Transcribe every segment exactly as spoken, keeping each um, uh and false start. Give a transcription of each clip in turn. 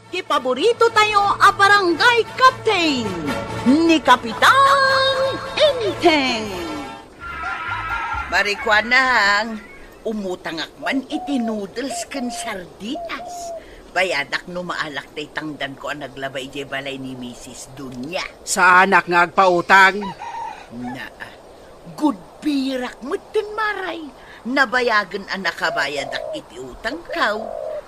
Ti paborito tayo a barangay captain, ni Kapitan Enteng. Mare Kuanang, umutangak man iti noodles ken sardinas. Bayadak no maalak tay tangdanko a naglaba idiay balay ni Misis Dunya. Saanak nga agpautang. Naa, gudpirak metten, Mare. Nabayagen a nakabayadak iti utangko,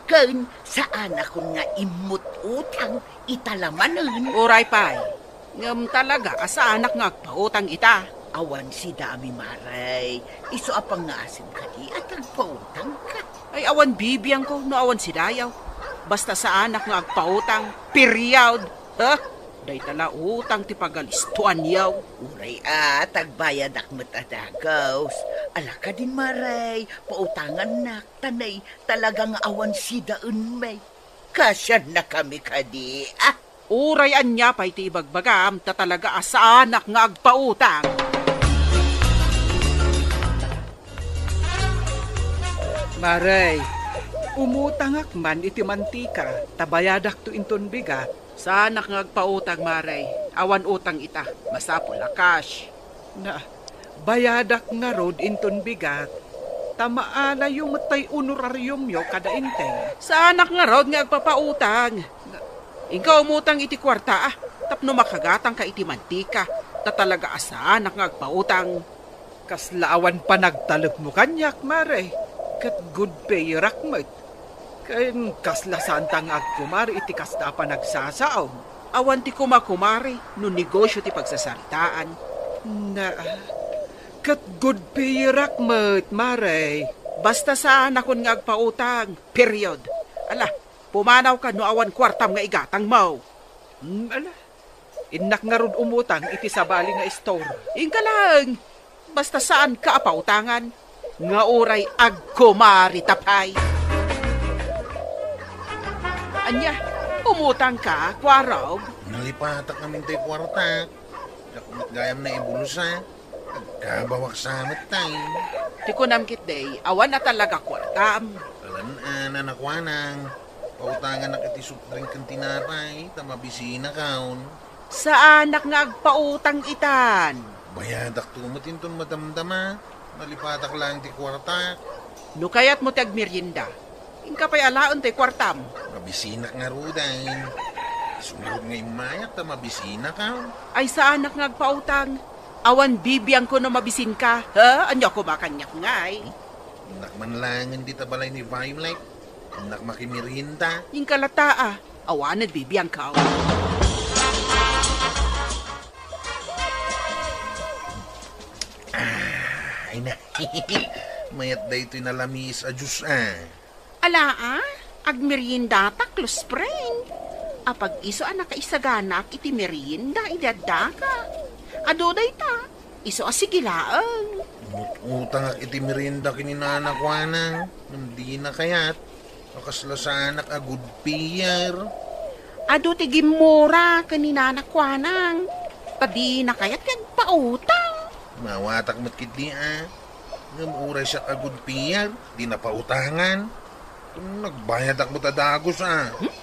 ken saanakon nga immut-utang ita la manen. Uray pay, ngem talaga a saanak nga agpautang ita. Awan sidami, Mare. Isu a pangngaasim kadi a tagpautangka. Ay, awan bibiangko no awan sidayaw. Basta saanak nga agpautang. Period. Ha? Dayta la utang ti pagalistuanyaw. Uray a, tagbayadak met a dagus. Ala kadin, Mare, pautangannak, ta nay, talaga nga awan sidaenmi. Kasiannakami kadi, a? Uray ania pay ti ibagbagam, ta talaga a saanak nga agpautang. Mare, umutangak man iti mantika, ta bayadakto inton bigat. Saanak nga agpautang, Mare. Awan utang ita. Masapul a cash. Na, bayadak ngarud inton bigat. Ta maalayo met tay honorariumyo kada Enteng. Saanak ngarud nga agpapautang. Inka umutang iti kuarta, a, tapno makagatangka iti mantika. Ta talaga a saanak nga agpautang. Kasla awan panagtalekmo kaniak, Mare, ket good payerak met. Ken kasla saanta nga agkumari iti kasta a panagsasao. Awan ti kumakumari no negosio ti pagsasaritaan. Na, ket good payerak met, Mare. Basta saanakon nga agpautang, period. Ala, pumanawka no awan kuartam nga igatangmo. Hmm, ala. Innak ngarud umutang iti sabali nga istor. Inka laeng, basta saanka a pautangan, nga uray agkumarita pay. Ania, umutangka, Kuarog? Nalipatak amin tay kuartak. Diak met gayam naibulsa. Agkabawak sa met tay. Ti kunam ketdi, awan a talaga kuartam. Alan a, Nana Kuanang, pautanganak iti soft drink ken tinapay, ta mabisinakon. Saanak nga agpautang itan. Bayadakto met inton madamdama. Nalipatak laeng ti kuartak. No kayatmo ti agmerienda, inka pay alaen tay kuartam. Mabisinak ngaruden. Isu ngarud nga immayak ta mabisinakon. Ay, saanak nga agpautang. Awan bibiangko no mabisinka. Ha? Ania koma kaniak ngay? Innak man laengen dita balay ni Violet. Innak makimerienda. Inka lataa. Awanen bibiangko. Ah, ay na. Mayat daytoy nalamiis a juice, a. Ala, a, agmeriendatak, close friend. Apag isu a nakaisaganaak iti merienda idi addaka. Adu dayta, isu a sige laeng. Umut-utangak iti merienda ken ni Nana Kuanang, ngem dina kayat. A, kasla saanak a good payer. Adu ti gimmura ken ni Nana Kuanang, ta dina kayat ti agpautang. Mawatak met ketdi, a. Ngem uray siak a good payer, di napautangan. Nagbayadak met a dagus, a. Hmm?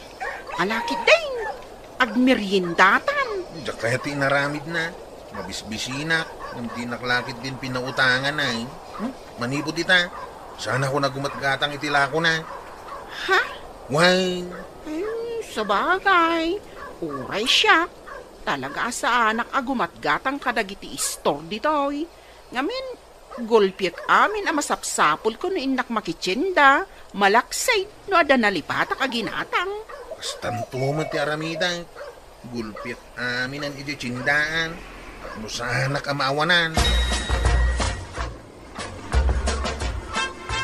Ala ketdin, agmeriendatan. Diak kayat ti inaramidna. Mabisbisinak, ngem dinak la ketdin pinautangan, ay. Hmm? Manipud ita, saanakon a gumatgatang iti lakona. Ha? Wen. Hmm, sabagay. Uray siak, talaga a saanak a gumatgatang kadagiti istor ditoy. Ngamin, gulpiek amin a masapsapulko no innak makitienda, malaksid no adda nalipatak a ginatang. Kastanto met ti aramidek. Gulpiek aminan iti tiendaan, tapno saanak a maawanan.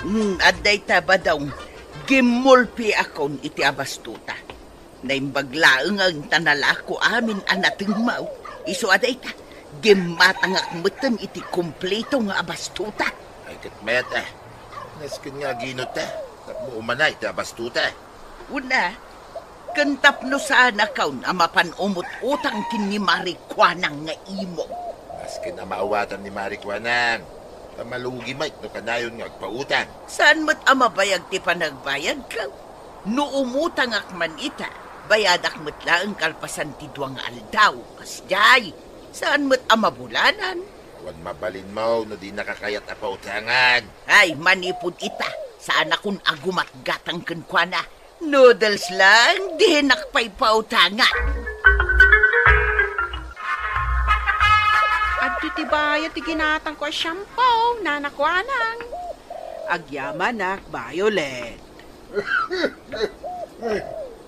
Hmm, adda ita, Badong. Gimmulpiakon iti abastuta. Naimbag laeng ta nalako amin a natengmaw. Isu a dayta, gimmatangak metten iti kumpleto nga abastuta. Ay, ket met, a. Nasken nga aginot, a. Tapno umanay ti abastuta. Una, ken tapno saanakon a mapan umut-utang ken ni Mari Kuanang nga imong. Masken a maawatan ni Mari Kuanang, ta malugi met no kanayon nga agpautang. Saan met a mabayag ti panagbayadko? No umutangak man ita, Bayadak met laeng kalpasan ti dua nga aldaw, kasdiay. Saan met a mabulanan. Awan mabalinmo no dinaka kayat a pautangan. Ay, manipud ita, saanakon a gumatgatang kenkuana. Noodles lang, dinak pay pautangan. Adtoy ti bayad ti ginatangko a shampoo, Nana Kuanang. Agyamanak, Violet. Ay,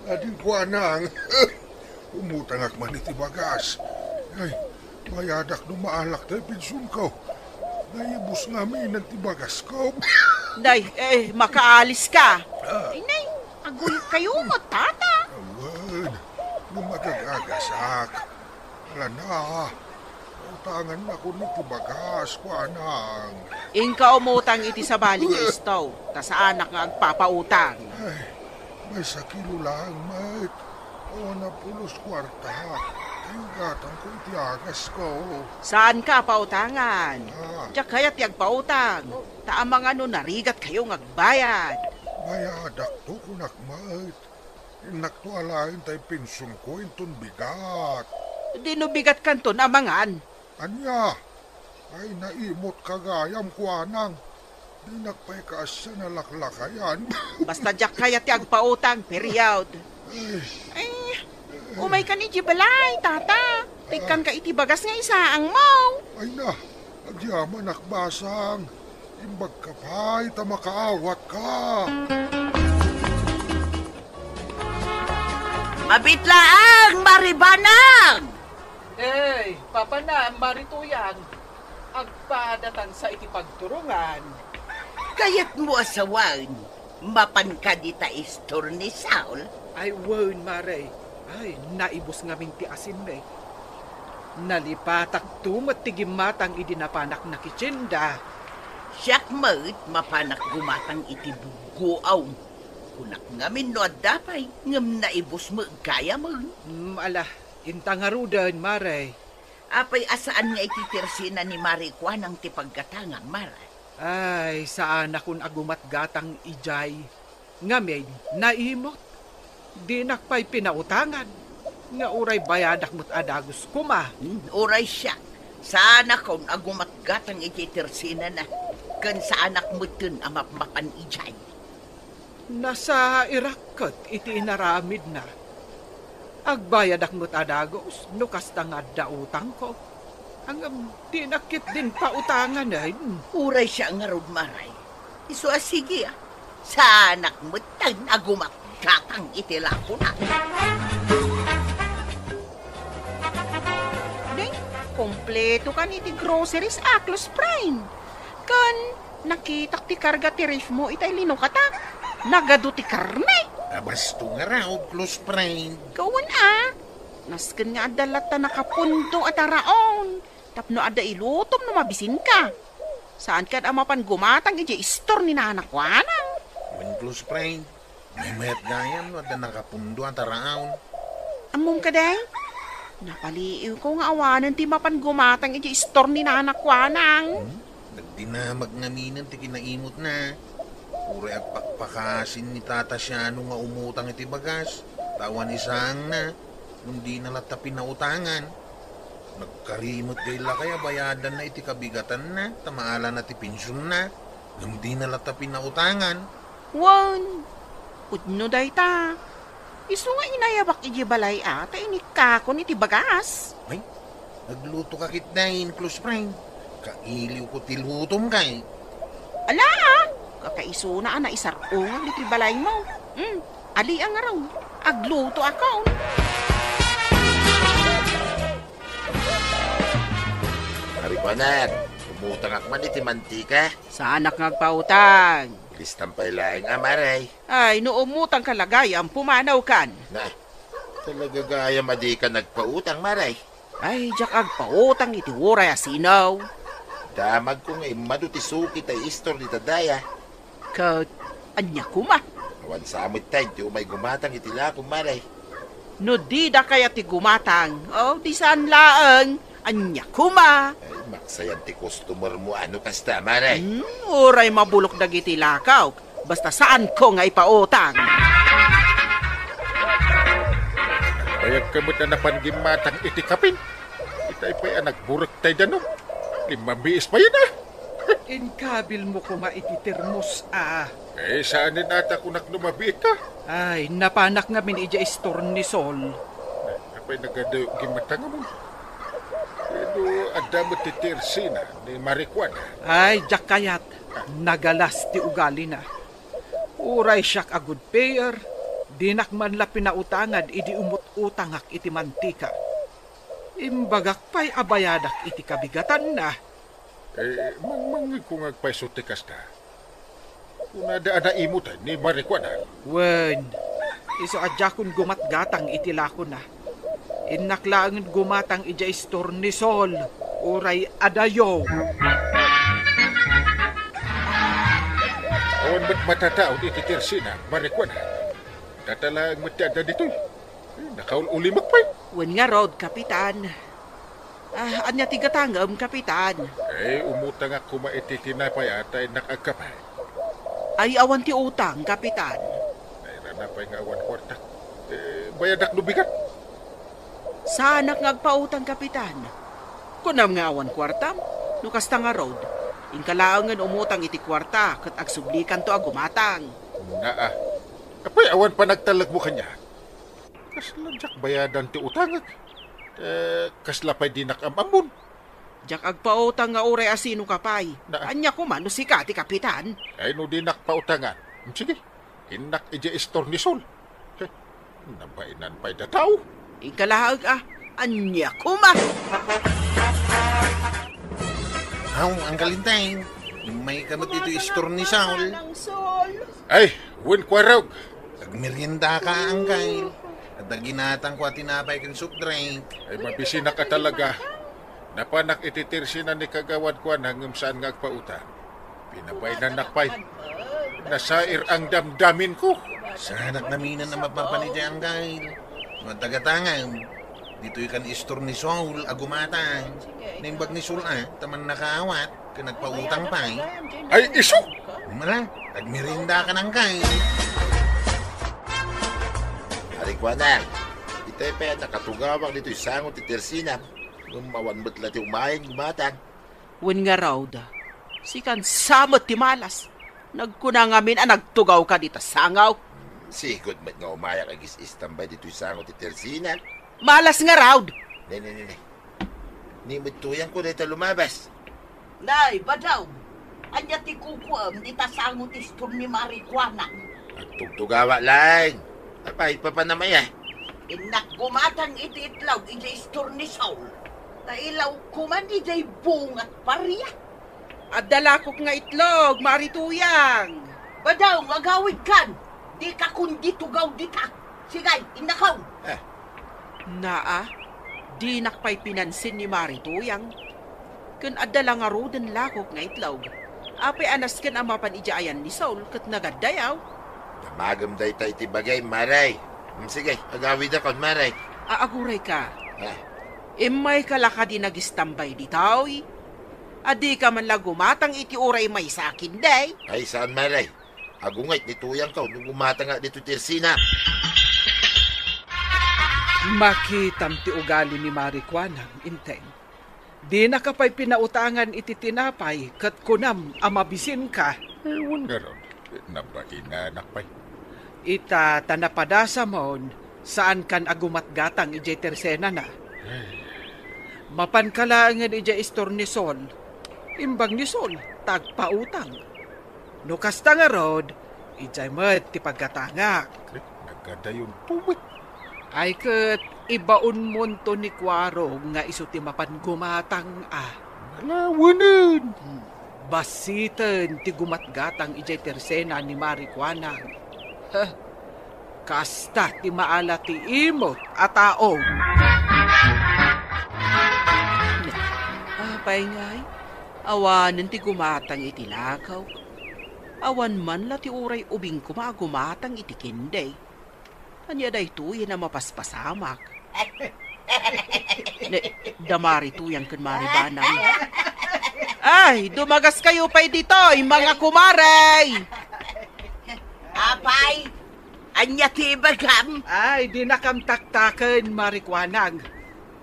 Adi Kuanang. Umutangak man iti bagas. Ay, bayadak no maalak tay pensionko. Naibus ngamin ti bagasko. Day, eh, makaaliska. Ah. Ay, nay, aguyod kayo, tata. Awan, no magagagasak. Ala na, utangannakon iti bagas, Kuanang. Inka umutang iti sabali nga isto, ta saanak nga agpapautang. Ay, maysa kilo laeng met. Awan a pulos kuarta. Ay, gatangko iti agasko. Saanka a pautangan? Ah. Diak kayat ti agpautang. Ta amangan no narigat kayo nga agbayad. Bayadakto, kunak met. Innakto alaen tay pensionko inton bigat. Di no bigat kanton amangan. Ania? Ay, naimot ka gayam, Kuanang. Dinak pay kaasian a laklakayan. Basta diak kayat ti agpautang, period. Ay. Ay, umaykan iti balay, tata. Tikkanka iti bagas nga isaangmo. Ay na, agyamanak basang. Imbagka pay ta makaawatka. Mabitlaang, Maribanang! Ey, papanam, Mari Tuyang, agpadatansa iti pagturungan. Kayatmo a sawen, mapan kadi ta istor ni Saul? Ay, wen, Mare. Ay, naibus ngamin ti asinmi. Nalipatakto met ti gimmatang idi napanak nakitienda. Siak met mapanak gumatang iti buggoam. Kunak ngamin no adda pay, ngem naibus met gayamen. Mm, ala, inta ngaruden, Mare. Apay a saan nga iti tersina ni Mari Kuanang ti paggatangam, Mare? Ay, saanakon a gumatgatang idiay. Ngamin, naimot. Dinak pay pinautangan. Nga uray bayadak met a dagus koma. Hmm, uray siak. Saanakon a gumatgatang iti tersinana. Ken saanak metten a mapmapan idiay. Nasairak ket iti inaramidna. Agbayadak met a dagus no kasta nga adda utangko. Ngem dinak ketdin pautanganen. Uray siak ngarud, Mare. Isu a sige, a. Saanak metten a gumatgatang iti lakona. Deng, kompleto kan iti groceries a, Close Friend. Ken nakitak ti karga ti ref mo itay linukatak. Nagadu ti karne. Abasto nga raod, Close Friend. Kawan a. Nasken nga adda latta nakapundo a taraon. Tapno adda ilutom no mabisinka. Saanka a mapan gumatang idiay istor ni Nana Kuanang. Wen, Close Friend, maymayat gayam no adda nakapundo a taraon. Ammom kadi? Napaliiwko nga awanen ti mapan gumatang idiay istor ni Nana Kuanang. Hmm? Nagdinamag ngaminen ti kinaimutna. Uray agpakpakasin ni Tata Siano nga umutang iti bagas, ta awan isaangna, ngem dina latta pinautangan. Nagkari met gay lakay a bayadanna iti kabigatanna, ta maalana ti pensionna, ngem dina latta pinautangan. Wen, pudno dayta. Isu nga inayabak idiay balay a, ta inikkakon iti bagas. Ay, nagluto ka ketdin, Close Friend. Kailiwko ti lutom kay. Ala, a, kakaisuna a naisar-ungag ditoy balaymo. Hmm, ali a ngarud, agluto akon. Mari Kuanang, umutangak man iti mantika. Saanak nga agpautang. Listam pay laeng, a, Mare. Ay, no umutangka la gayam, pumanawkan. Na, talaga gayam a dika nagpautang, Mare? Ay, diak agpautang iti uray a sino. Damagko nga immadu ti suki tay istor dita daya. Ket, ania koma? Awan sa met tay, ti umay gumatang iti lakom, Mare. No dida kayat ti gumatang, o, di saan laeng, ania koma? Ay, maksayan ti customer mo, ano kasta, Mare? Hmm, uray mabulok dagiti lakaw, basta saanko nga ipautang. Ay, agka met a napan gimmatang iti kapin. Itay pay a nagburek tay danum. Limmabiis pay na. Inkabilmo koma iti termos a. Eh, saanen ata kunak no mabiit ka? Ay, napanak ngamin idiay istor ni Sol. Apay nagadayo gimmatangamon? Pero adda met ti tersina ni Maricuana. Ay, diak kayat. Nagalas ti ugalina. Uray siak a good payer, dinak man la pinautangan idi umut-utangak iti mantika. Imbagak pay a bayadak iti kabigatanna. Eh, mangmangngegko nga agpayso ti kasta. Kunada a naimutay ni Maricuana. Wen, isu a diakon gumatgatang iti lakona. Innak laengen gumatang idiay istor ni Sol, uray adayo. Awan met matataud iti tersina, Maricuana. Data laeng met ti adda ditoy. Nakaul-ulimek pay. Wen ngarud, Kapitan. Ah, ania ti gatangem, Kapitan? Eh, umutangak koma iti tinapay a ta innak agkape. Ay, awan ti utang, Kapitan. Nairana pay nga awan kuarta. Eh, bayadak no bigat. Saanak nga agpautang, Kapitan. Kunam nga awan kuartam? No kasta ngarud, inka laengen umutang iti kuarta ket agsublikanto a gumatang. Naa. Apay awan panagtalekmo kaniak? Kasla diak bayadan ti utangek. Eh, kasla pay dinak am-ammon. Diak agpautang nga uray asino ka pay. Na- Ania koma no sika ti kapitan? Ay, no dinak pautangan. Hmm, sige, innak idiay istor ni Sol. Heh, nabainan pay da tao. Inka laeng a, ania koma? Aw, Uncle Enteng, immayka met ditoy istor ni Sol. Ay, wen, Kuarog. Agmeriendaka, Uncle. Adda ginatangko a tinapay ken soft drink. Ay, mabisinaka talaga. Napanak iti tersina ni Kagawad Kuana ngem saan nga agpautang. Pinabainannak pay. Nasair ang damdaminko. Saanak naminen a mapapan iti, Uncle. No adda gatangem, ditoy kan istor ni Sol a gumatang. Naimbag ni Sol a, ta mannakaawat. Ken nagpautang pay. Ay, isu! Mara, agmeriendaka, Uncle. Ari, Kuana, itay pay a nakatugawak ditoy sango ti tersina. Ngem awan met la ti umayen gumatang. Wen ngarud, sikan sa met ti malas. Nagkuna ngamin a nagtugawka dita sango. Sigud met nga umayak agis-istambay ditoy sango ti tersina. Malas ngarud! Ne, ne, ne, ne. Ni met tuyangko dayta lumabas. Nay, Badong, ania ti kukuam dita sango ti istor ni Maricuana? Agtugtugawa laeng. Apay, papanam aya? Innak gumatang iti itlog idiay istor ni Sol. Ta ilaw koman idiay bungat paria. Adda lakok nga itlog, Mari Tuyang. Badong, agawidkan. Dika kundi tugaw dita. Sige, innakon. Eh. Naa, dinak pay pinansin ni Mari Tuyang. Ken adda la ngaruden lakok nga itlog. Apay a nasken a mapan idiay ayan ni Saul ket nagaddayaw? Damagem dayta iti bagim, Mare. Hmm, sige, agawidakon, Mare. Aagurayka. Eh. Immayka la kadi nagistambay ditoy? A dika man la gumatang iti uray maysa a kindi? Ay, saan, Mare? Agungayt ni Tuyangko no gumatangak ditoy tersina. Makitam ti ugali ni Mari Kuanang, Inteng. Dinaka pay pinautangan iti tinapay ket kunam a mabisinka. Wen ngarud, nabainanak pay. Ita ta napadasamon, saankan a gumatgatang idiay tersenana. Ay. Mapanka laengen idiay istor ni Sol. Imbag ni Sol, ta agpautang. No kasta ngarud, idiay met ti paggatangak. Eh, nagadayonto met. Ay ket, ibaonmonto ni Kuarog nga isu ti mapan gumatang a. Malawenen. Hmm. Basiten ti gumatgatang idiay tersena ni Mari Kuanang. Huh. Kasta ti maala ti imot a tao. Apay ngay, awanen ti gumatang iti lakaw. Awan man la ti uray ubing koma a gumatang iti kindi. Ania daytoyen a mapaspasamak? Ne, da Mari Tuyang ken Mari Banang. Ay, dumagaskayo pay ditoy, mga kumare! Apay, Ania ti ibagam? Ay, dinakam taktaken, Mari Kuanang.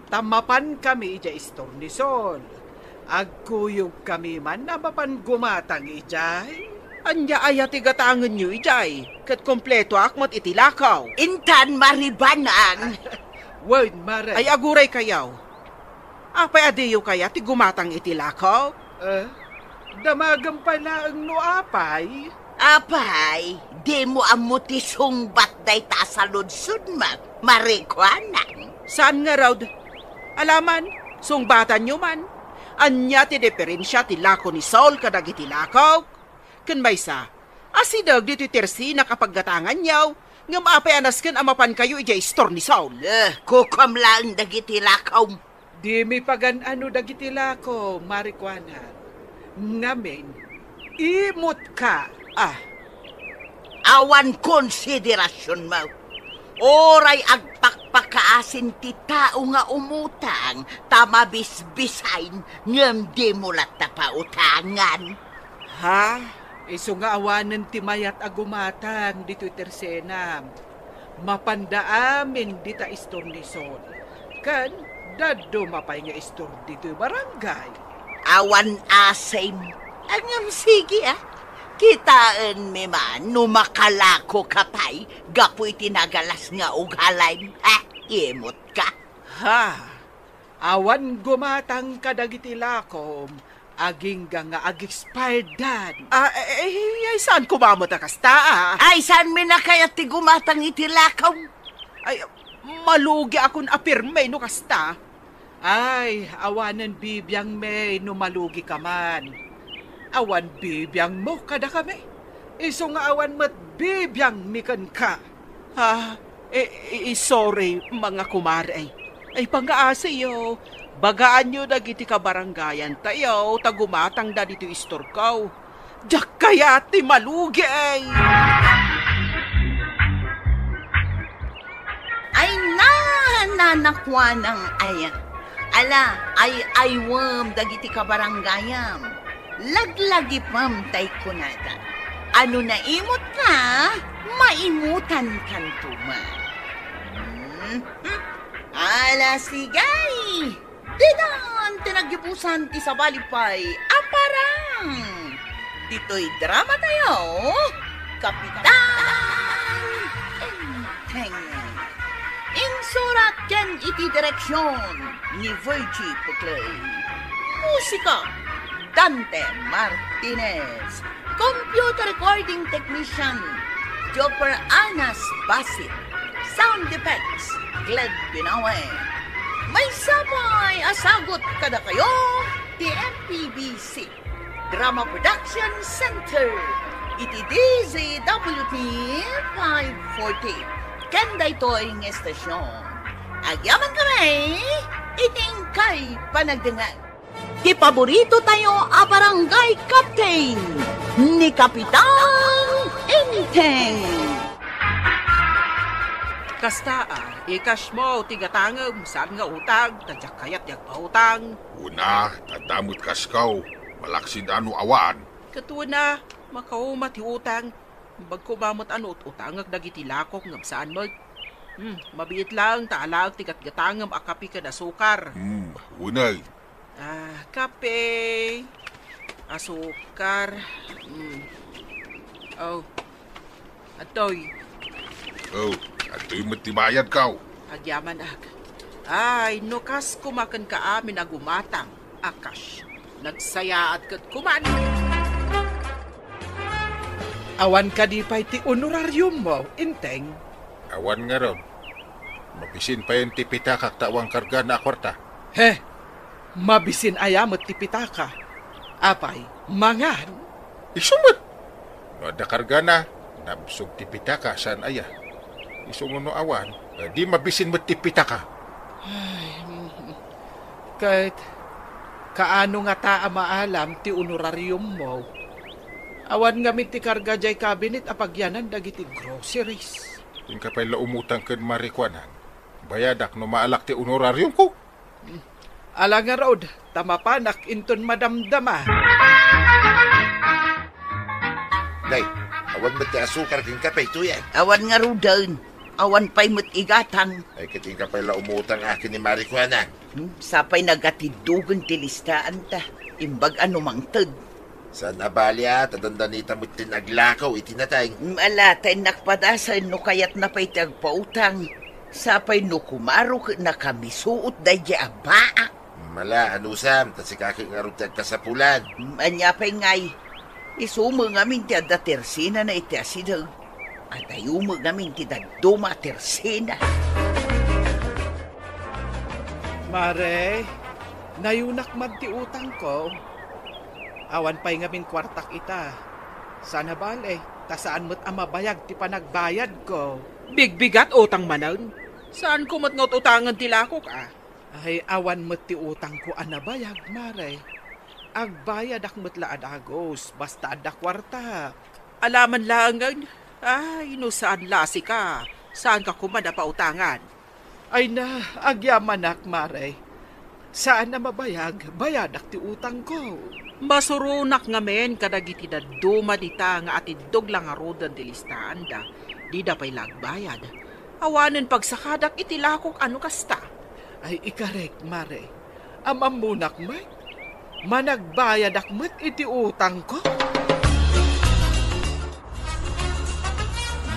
Ta mapankami idiay istor ni Sol. Agkuyogkami man a mapan gumatang idiay. Ania aya ti gatangenyo idiay? Ket kompletoak met iti lakaw. Intan, Mari Banang. Wen, Mare. Ay, aguraykayo. Apay a diyo kayat ti gumatang iti lakaw? Eh, damagem pay laeng no apay. Apay, dimo ammo ti sungbat dayta a saludsodmo, Mari Kuanang? Saan ngarud? Alaman, sungbatanyo man. Ania ti diferensia ti lako ni Saul kadagiti lakok? Ken maysa, asideg ditoy tersenak a paggatanganyo, ngem apay a nasken a mapankayo idiay istor ni Saul? Eh, kukuam laeng dagiti lakom. Dimi pagan-ano dagiti lako, Mari Kuanang. Ngamin, imutka. Ah. Awan konsiderasionmo. Uray agpakpakaasin ti tao nga umutang, ta mabisbisain, ngem dimo latta pautangan. Ha? Isu nga awanen ti mayat a gumatang ditoy tersenam. Mapanda amin dita istor ni Sol. Ken dadduma pay nga istor ditoy barangay. Awan asim. Ngem sige, ah. Kitaenmi man no makalakoka pay gapu iti nagalas nga ugalim. Ha? Imutka. Ha? Awan gumatang kadagiti lakom, agingga nga ag-expired dan. Ah, eh, eh, ay, saan koma met a kasta, ah? Ay, saanmi a kayat ti gumatang iti lakom? Ay, malugiakon a pirme no kasta. Ay, awanen bibiangmi no malugika man. Awan bibiangmo kadakami. Isu nga awan met bibiangmi kenka. Ah, eh, eh, sorry, mga kumare. Ay, pangaasiyo, bagaanyo dagiti kabarangayantayo ta gumatangda ditoy istorko. Diak kayat ti malugi. Ay, na, na, na, Kuanang aya. Ala, ay-aywem dagiti kabarangayam. Laglagipem tay kunada. Ano naimut ka, maimutan kanto man. Hmm? Ala, sigay! Didan ti naggibusan ti sabali pay a parang. Ditoy drama tayo, Kapitan Enteng. Insurat ken iti direksyon ni Virgie Puclay. Musika, Dante Martinez. Computer recording technician, Jopper Anas Basit. Sound effects, Gled Binawe. Maysa pay a sagut kadakayo ti M P B C Drama Production Center iti D Z W T five forty. Ken daytoy nga estasyon, agyaman kami iti inkay panagdengngeg. Ti paborito tayo a barangay captain, ni Kapitan Enteng. Kasta a, i-cash mo ti gatangem, saan nga utang, ta diak kayat ti agpautang. Una, ta adda met cashko, malaksid a no awan. Ket una, makauma ti utang, bagko met a no ut-utangek dagiti lakok ngem saan met. Hmm, mabiit laeng ta alaek ti gatgatangem a kape ken asukar. Hmm, unay. Ah, kape, asukar. Hmm. Oh. Adtoy. Oh, adtoy met ti bayadko. Agyamanak. Ay, no kas kumaken ka amin a gumatang. Akas, nagsayaat ket kuman. Awan kadi pay ti honorariummo, Enteng? Awan ngarud. Mabisin payen ti pitakak ta awan kargana a kuarta. He, mabisin aya met ti pitaka. Apay, mangan? Isu met. No adda kargana, nabsog ti pitaka, saan aya? Isu nga no awan, eh, di mabisin met ti pitaka. Ay, mm. Ket kaano ngata a maalam ti honorariummo? Awan ngamin ti karga diay kabinet a pagyanan dagiti groceries. Inka pay la umutang ken Mari Kuanang. Bayadak no maalak ti honorariumko. Ala ngarud, ta mapanak inton madamdama. Nay, Awan met ti asukar ken kape, tuyan. Awan ngaruden. Awan pay met igatang. Ay, ket inka pay la umutang akin ni Mari Juana. Hmm, sapay nagatiddogen ti listaanta. Imbag a no mangted. Saan a bali a, ta dandanita met ti aglakaw iti nateng. Hmm, ala, ta innak padasen no kayatna pay ti agpautang. Sapay no kumaro ket nakamisuot daydiay a baak. Mala, anusam, ta sika ket ngarud ti agkasapulan. Ania pay ngay? Isu met ngamin ti adda tersenana iti asideg. Adayo met ngamin ti dadduma a tersena. Mare, nayunak man ti utangko. Awan pay ngamin kuartak ita. Saan a bale, ta saan met a mabayag ti panagbayadko. Bigbigat utang manen. Saanko met nga ut-utangen ti lakok, a? Ay, awan met ti utangko a nabayag, Mare. Agbayadak met la a dagus, basta adda kuarta. Alaman laengen, ay, no saan la a sika, saanka koma a pautangan. Ay na, agyamanak, Mare. Saan a mabayag, bayadak ti utangko. Masuronak ngamin kadagiti dadduma dita nga atiddog la ngaruden ti listaanda, dida pay la agbayad. Awanen pagsakadak iti lakok a no kasta. Ay, ikarek, Mare. Am-ammonak met. Managbayadak met iti utangko.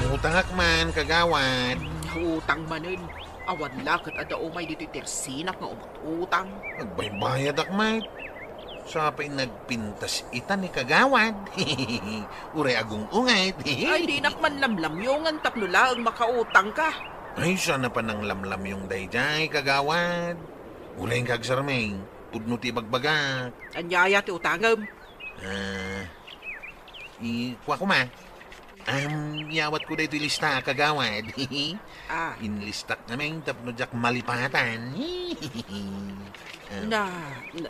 Umutangak man, kagawad. Utang manen. Awan la ket adda umay ditoy tersenak nga umut-utang. Agbaybayadak met. Sapay nagpintas ita ni kagawad. Uray agung-unget. Ay, dinak man lamlamyongan tapno laeng makautangka. Ay, saan a pananglamlamyong daydiay, kagawad. Uray ka agsarming, pudno ti ibagbagak. Ania aya ti utangem? Ah, i-, kua koma. Am, iyawatko daytoy lista a kagawad. Ah. Inlistak ngamin tapno diak malipatan. Ah. Na, na,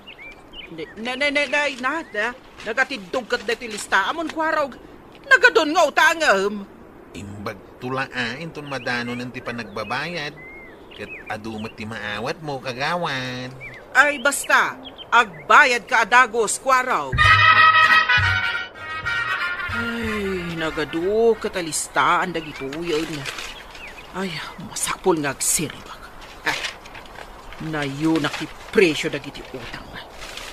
na, na, na, na, na, na, nagatiddog ket daytoy lista, amon kuarog. Nagadun nga utangem. Imbag tula a inton madanon ti panagbabayad, ket adu met ti maawatmo, kagawad. Ay, basta, agbayad ka a dagus, kuarog. Ay, nagadu ket a listaan dagitoyen. Ay, masapul nga agsiribak. Ay, nayunak ti presio dagiti utang.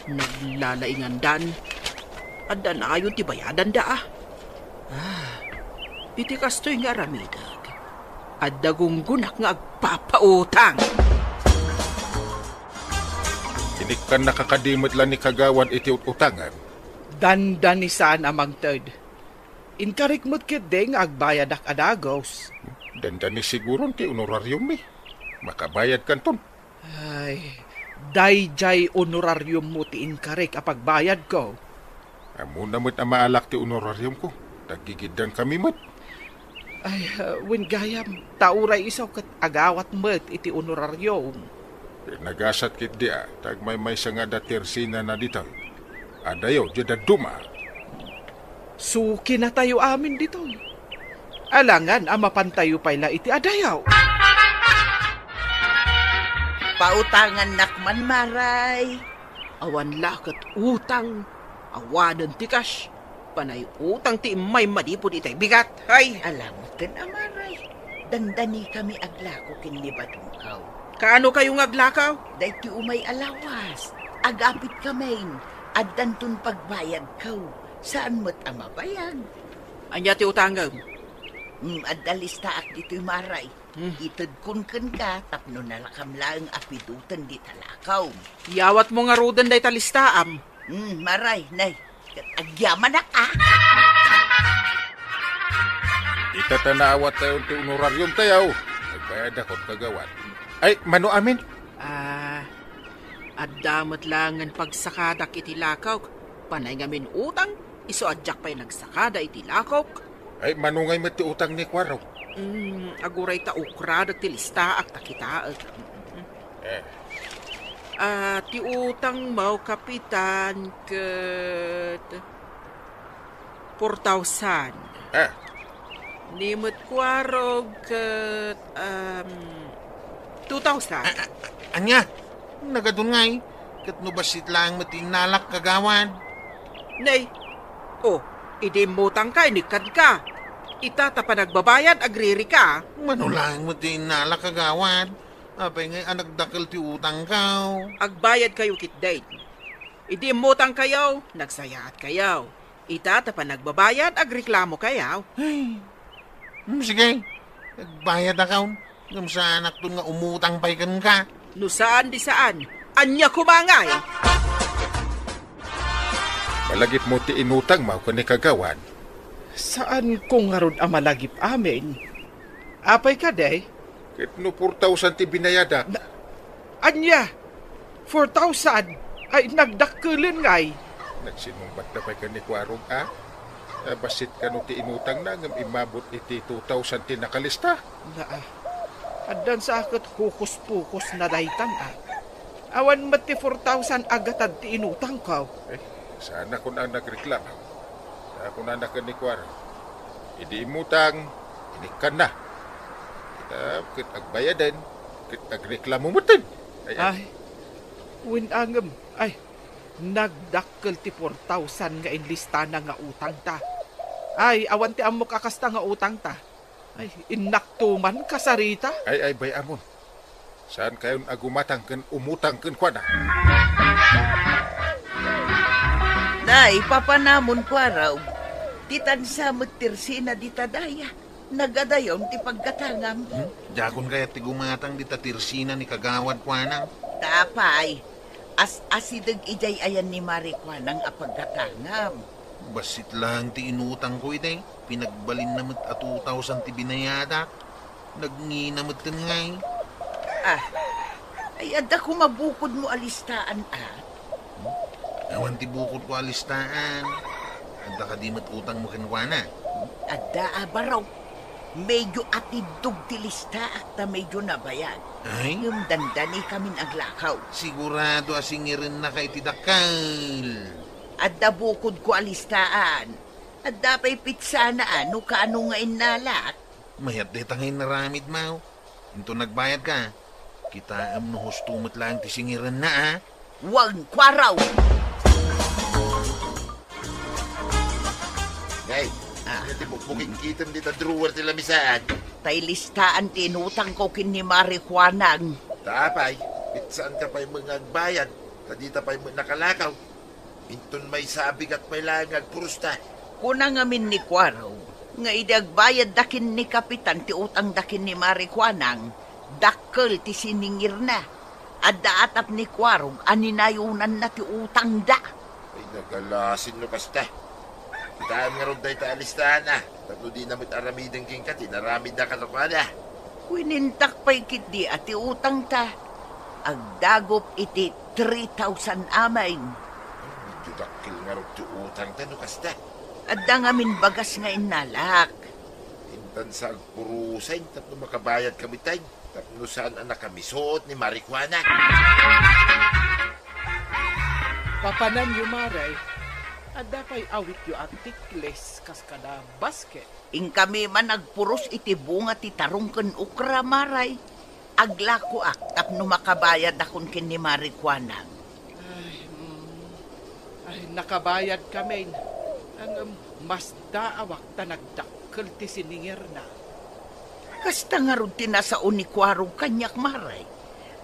Naglalaingandan. Adda nayon ti bayadanda, a. Ah, iti kastoy nga aramidek, adda gunggonak nga agpapautang. Inikkan nakakadimet la ni kagawad iti ut-utangan. Dandani saan a mangted. Inkarik met ketdi nga agbayadak a dagus. Dandani siguron ti honorariummi. Makabayad kanton. Ay, daydiay honorariummo ti inkarik a pagbayadko. Ammona met a maalak ti honorariumko. Taggigiddan kami met. Ay, uh, wen gayam, ta uray isu ket agawat met iti honorarium. Nagasat ketdi a, ta agmaymaysa nga adda tersenana ditoy. Adayo, diay dadduma. Sukinatayo amin ditoy. Alangan a mapantayo pay la iti adayo. Pautangannak man, Maray. Awan la ket utang, awanen ti cash. Panay utang ti immay manipud itay bigat. Ay! Alamut ken, Maray. Dandani kami aglako ken ni Badongkaw. Kaano kayo nga aglakaw? Daytoy umay a lawas. Agapit kamin. Addanton pagbayadkaw. Saan met a mabayag? Ania ti utangem? Hmm, adda listaak ditoy, Maray. Hmm. Itedkon kenka tapno nalakam laeng a piduten dita lakaw. Iyawatmo ngaruden dayta listaam. Hmm, Maray, nay. Agyamanak, a. Ita ta naawattayon ti honorariumtayo. Nagbayadakon, kagawad. Ay, mano amin? Ah, adda met laengen pagsakadak iti lakawk. Panay ngamin utang, isu a diak pay nagsakada iti lakawk. Ay, mano ngay met ti utang ni Kuarog? Mm, aguray ta ukradek ti listaak ta kitaek. Eh. Ah, ti utangmo, Kapitan, ket four thousand. Ah. Ni met Kuarog ket, um, two thousand. Ah, ah, ania? Nagadun ngay? Ket no bassit laeng met ti innalak, kagawad. Nay, oh, idi immutangka, inikkanka. Ita ta panagbabayad, agririka. Mano laeng met ti innala, kagawad. Apay ngay a nagdakkel ti utangko? Agbayadkayo ketdin. Idi immutangkayo, nagsayaatkayo. Ita ta panagbabayad, agreklamokayo. Ay, mm, sige. Agbayadakon. Ngem saanakton nga umutang pay kenka. No saan di saan, ania koma ngay? Malagipmo ti inutangmo ken ni kagawad? Saanko ngarud a malagip amin. Apay kadi? Ket no four thousand ti binayadak? Na, ania? Four thousand? Ay, nagdakkelen ngay. Nagsinumbata pay ken ni Kuarog, a? A, bassit kano ti inutangna ngem immabot iti two thousand ti nakalista? Naa. Addan sa ket hokus-pokus na daytan, a. Awan met ti four thousand a gatad ti inutangko. Eh, saanakon a nagreklamo. Ta kunana ken ni Kuarog, idi immutang, inikkanna. Ita ket agbayaden, ket agreklamo metten. Ay, ay. Ay, wen a ngem, ay, nagdakkel ti four thousand nga inlistana nga utangta. Ay, awan ti ammok a kasta nga utangta. Ay, innakto man kasarita. Ay, ay, bay-amon. Saankayon a gumatang ken umutang kenkuana. Nay, papanamon, Kuarog. Ti tansa met ti ersina dita daya. Nagadayon ti paggatangam. Hmm? Diakon kayat ti gumatang dita ti ersina ni kagawad kuana. Apay, as-asideg idiay ayan ni Mari Kuanang a paggatangam. Bassit laeng ti inutangko iti. Pinagbalinna met a two thousand ti binayadak. Nagngina metten ngay. Ah, ay, adda koma bukodmo a listaan, a? Hmm? Awan ti bukodko a listaan. Adda kadi met utangmo kenkuana? Adda a, baro. Medyo atiddog ti listaak ta medyo nabayag. Ay? Ngem dandanikamin aglakaw. Sigurado a singirennaka iti dakkel. Adda bukodko a listaan. Adda pay pitsana a no kaano nga innalak. Mayat dayta nga inaramidmo. Inton nagbayadka, kitaem no husto met laeng ti singirenna, a? Wen, Kuarog! Ngay, ah, ania ti bukbukikitem dita drawer ti lamisaan? Tay listaan ti inutangko ken ni Mari Kuanang. Ta apay, pitsaanka pay met nga agbayad, ta dita pay met nakalakaw. Inton maysa a bigat pay laeng nga agpurosta. Kuna ngamin ni Kuarog nga idi agbayadda ken ni Kapitan ti utangda ken ni Mari Kuanang, dakkel ti siningirna. Adda atap ni Kuarog a ninayonanna ti utangda. Ay, nagalasin no kasta. Kitaem ngarud dayta a listaanna, tapno dina met aramiden kenka ti inaramidna kadakuada. Winintak pay ketdi a ti utangta agdagup iti three thousand amin. Medyo dakkel ngarud ti utangta no kasta. Adda ngamin bagas nga innalak. Intan sa agpurusaen tapno makabayadka metten, tapno saan a nakamisuot ni Mari Kuana. Papananyo, Mare, adda pay awityo a tiklis kas kada basket. Inkami man agpuros iti bunga ti tarong ken okra, Mare. Aglakoak tapno makabayadakon ken ni Mari Kuanang. Ay, mm. Ay, nakabayadkamin. Ngem, masdaawak ta nagdakkel ti siningirna. Kasta ngarud ti nasao ni Kuarog kaniak, Mare.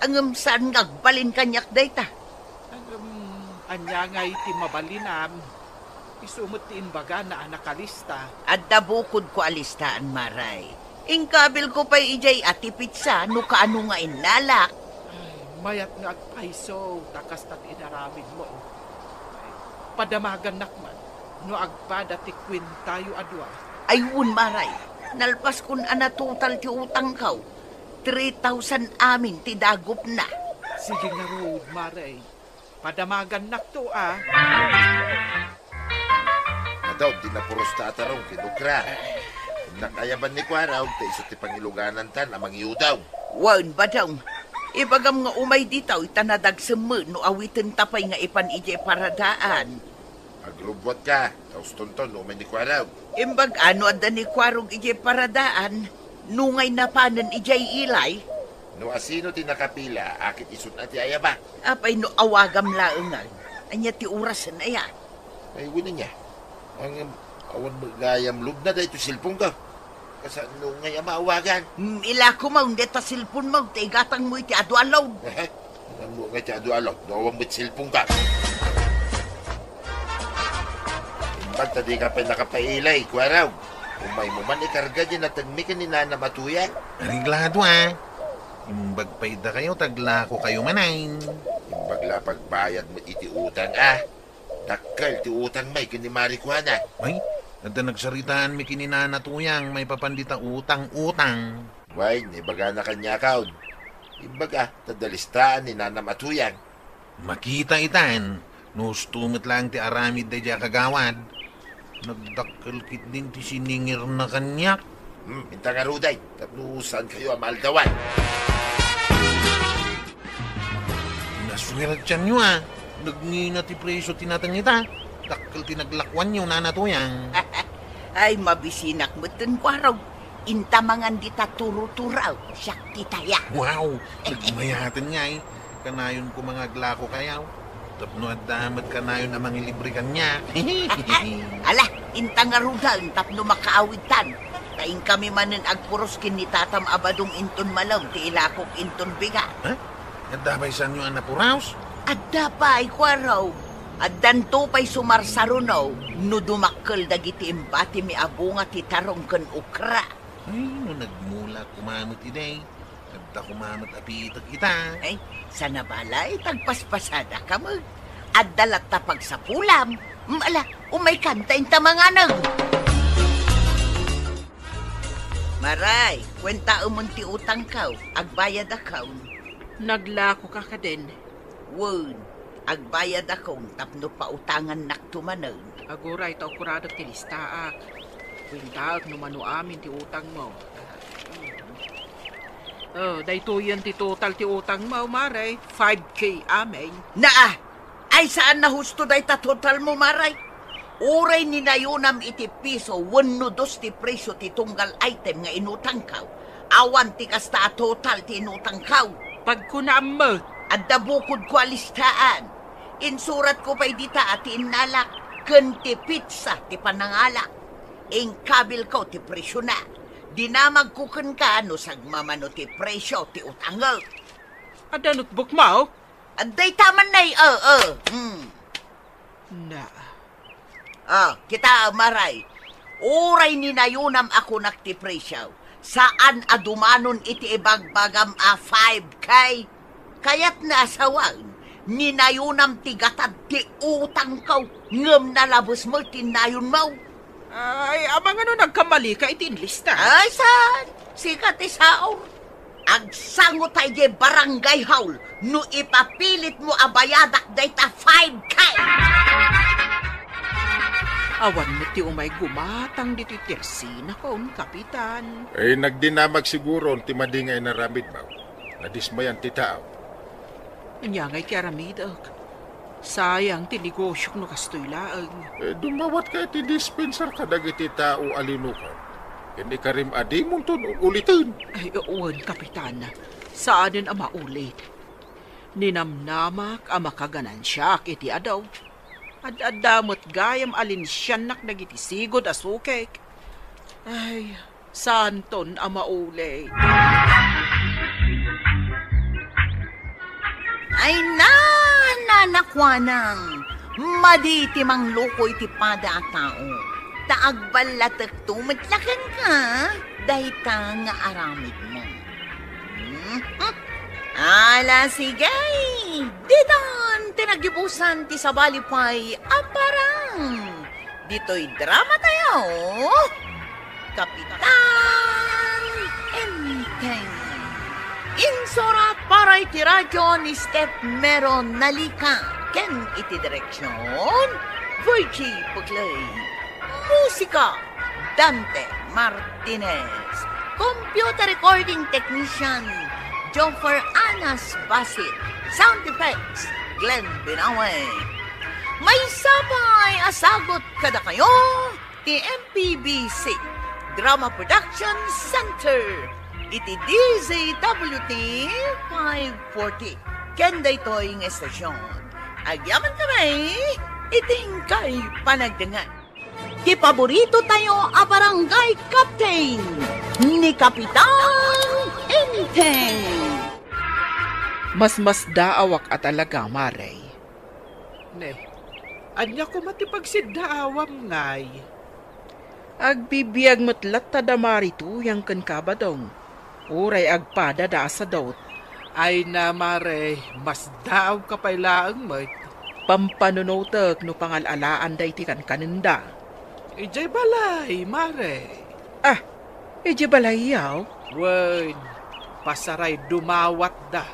Ngem saan nga agbalin kaniak dayta. Ngem, ania ngay ti mabalinam? Isu met ti imbagana a nakalista. Adda bukodko a listaan, Mare. Inkabilko pay idiay a ti pitsa no kaano nga innalak. Ay, mayat nga agpayso, ta kasta ti inaramidmo. Padamagannak man no agpada ti kuentayo a dua. Ay, wen, Mare. Nalpaskon a natotal ti utangko. Three thousand amin ti dagupna. Sige ngarud, Mare. Padamagannakto, a. Adda ti napurosta a tarong ken okra. Nakayaban ni Kuarog ta isu ti pangiluganantan a mangiudaw. Wen, Badong. Ibagam nga umay ditoy ta nadagsem met no awitenta pay nga ipan idiay paradaan. Agrubbuatka, ta ustonton no umay ni Kuarog. Imbag-a no adda ni Kuarog idiay paradaan, nungay napanen idiay ilay? No asino ti nakapila, akin isun a ti ayabak. Apay no awagam laengen? Ania ti orasen aya? Ay, wen ania. Ngem, awan met gayam lubna daytoy cellphone-ko. Kasano ngay a maawagan? Mm, ilako maw, deta cellphone mo, ta igatang mo iti adu a load. Ehe, kasano ngay ti adu a load? No, awan met cellphone ka. Imbag ta di ka pay nakapailay, kuaraw. Umay mo man ikarga di natengmi ken ni Nanam a Tuyang. Areglado, a. Imbag pay dakayo, taglako kayo manen. Imbag la pagbayad mo iti utang, a. Dakkel ti utang may ken ni Mari Juana. Ay, adda nagsaritaan mi ken ni Nana Tuyang, maipapan dita utang-utang. Way, naibagana kaniakaon. Imbaga, ta dalistaan ni Nanam a Tuyang. Makita itan, no husto met laeng ti aramid daydiay a kagawad. Nagdakkel ketdin ti siningirna kaniak. Hmm, inta ngaruden, tapno saan kayo a maaldawan. Nasuertianyo, a. Nagngina ti presio ti nateng ita. Dakkel ti naglakuanyo, Nana Tuyang. Ay, mabisinak metten, kuaraw. Inta mangan dita turo-turaw, siak ti taya. Wow! Nagmayaten ngay. Kanayon ko mangaglako kayaw. Tapno adda met kanayon a mangilibre kaniak. Ala, inta ngaruden tapno makaawidtan. Ta inkami manen agpuros ken ni tatam a badong inton malem ti ilakok inton bigat. Ha? Adda pay sanyo a napuros? Adda pay, kuaraw. Addanto pay sumarsaruno no dumakkel dagiti imbatimi a bunga ti tarong ken okra. Ay, no nagmula koma met idi, adda koma met a pitek ita. Ay, sana balay, tagpaspasadaka met. Adda latta pagsapulam. Mm, ala, umaykan ta inta manganeg. Maray, kuentaem ti utangko, agbayadakon. Naglakoka kadin? Wen, agbayadakon tapno pautangannakto manen. Aguray ta ukuradek ti listaak. Kuentaek no mano amin ti utangmo. Oh, daytoyen ti total ti utangmo, Maray. Five K amin. Naa! Ay, saan a husto dayta totalmo, Maray. Uray ninayonam iti piso wenno dos ti presio ti tunggal item nga inutangko, awan ti kasta a total ti inutangko. Pagkunaam met. Adda bukodko a listaan. Insuratko pay dita a ti innalak ken ti petsa ti panangalak. Inkabilko ti presiona. Dinamagko kenka no sagmamano ti presio ti utangek. Adda notebookmo? Adda ita manen, a, a. Hmm. Na. Ah, kita, Maray. Uray ninayonam a kunak ti presio, saan a dumanon iti ibagbagam a five K. Kayatna a sawen, ninayonam ti gatad ti utangko, ngem nalabes met ti nayonmo. Ay, amangan no nagkammalika iti inlista. Ay, saan? Sika ti saor. Agsangotay idiay barangay hall no ipapilitmo a bayadak dayta five K. Awan met ti umay gumatang ditoy tersinakon, Kapitan. Eh, nagdinamag siguro ti madi nga inaramidmo. Nadismayan ti tao. Ania ngay ti aramidek? Sayang ti negosiok no kastoy laeng. Eh, dumawatka iti dispenser kadagiti tao a linukaw. Ken ikarim a dimonton ul-uliten. Ay, wen, Kapitan. Saanen a maulit. Ninamnamak a makaganansiak iti adu. Ad-adda met gayam a linsiannak dagiti sigud a sukek. Ay, saanton a maulit. Ay, na, na, nakuanang, madi ti mangluko iti pada a tao, ta agballatekto met la kenka, dayta nga aramidmo. Mhm. Ala, sige, ditan ti nagibusan ti sabali pay a parang. Ditoy drama tayo, Kapitan Enteng. Insurat para iti radyo ni Steph Mero Nalica ken iti direksyon, Virgie Puclay. Musika, Dante Martinez. Computer recording technician, Joffer Anas Basit. Sound effects, Glenn Binawe. Maysa pay a sagut kadakayo ti M P B C Drama Production Center iti D Z W T five forty. Ken daytoy nga estasyon, agyamankami iti inkay panagdengngeg. Ti paborito tayo a barangay captain, ni Kapitan Enteng. Masmasdaawak a talaga, Mare. Ne, ania koma ti pagsiddaawam ngay? Agbibiag met latta da Mare Tuyang ken Kabadong, uray agpadada a sadut. Ay na, Mare, masdaawka pay laeng met. Pampanunotek no pangal-alaanda iti kankanenda. Idiay balay, Mare. Ah, idiay balayyo? Wen, pasaray dumawatda.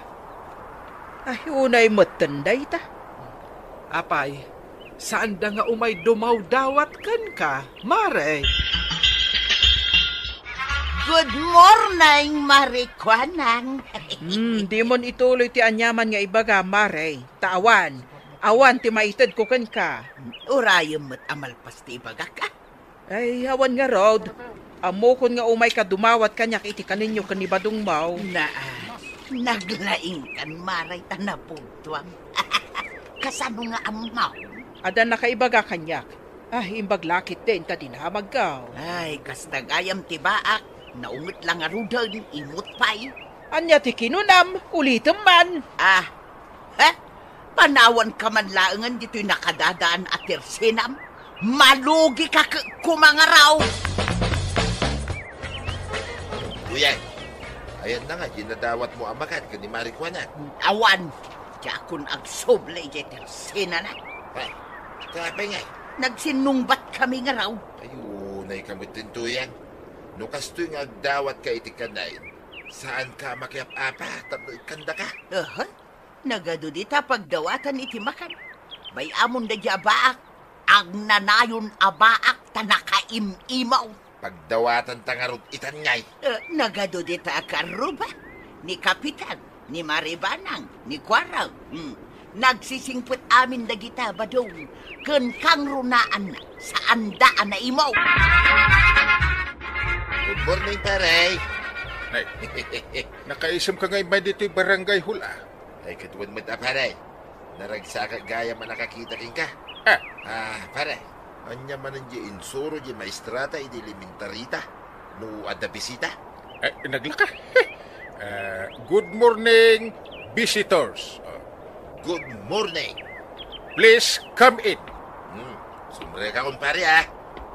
Ay, unay metten dayta. Apay, saanda nga umay dumawdawat kenka, Mare? Good morning, Mare Kuanang. Hmm, dimon ituloy ti aniaman nga ibaga, Mare. Ta awan, awan ti maitedko kenka. Urayem met a malpas ti ibagak, ah. Ay, awan ngarud. Ammokon nga umayka dumawat kaniak iti kaninyo ken ni Badong Mao. Na, naglaingkan, Mare, ta napugtuam. Kasano nga ammom? Adda nakaibaga kaniak. Ay, imbag la ketdin ta dinamagko. Ay, kasta gayam ti baak. Naunget la ngaruden, imut pay. Ania ti kinunam? Ulitem man. Ah, ha? Panawanka man laengen ditoy nakadadaan a tersenam? Malugika ket kumangaraw! Kuya, ayanna nga dinadawatmo a makan ken ni Mare Kuanang? Awan, diakon agsubli idiay tersenana. Ay, ta apay ngay? Nagsinnungbatkami ngaraw. Ay, unaykami met, Tuyang. No kastoy nga agdawatka iti kanayon, saanka a makiap-apa tapno ikkandaka. Aha. Nagadu dita pagdawatan iti makan. Bay-amon daydiay a baak. Agnanayon a baak ta nakaim-imaw. Pagdawatanta ngarud itan ngay. Eh, nagadu dita a karruba. Ni Kapitan, ni Mare Banang, ni Kuarang. Hmm. Nagsisingpet amin dagita, Badong. Ken kangrunaan, saanda a naimaw. Good morning, pare. Ay, nakaisem ka nga immay ditoy barangay hall, ah. Ay, ket wen met a, pare. Naragsakak gayam a nakakita kenka. Ah. Ah, pare, ania manen diay insuro diay maestrata idi elementarita? No adda bisita? Eh, naglaka. Ah, good morning, visitors. Ah. Good morning. Please come in. Hmm, sumrekakon, pare, ah.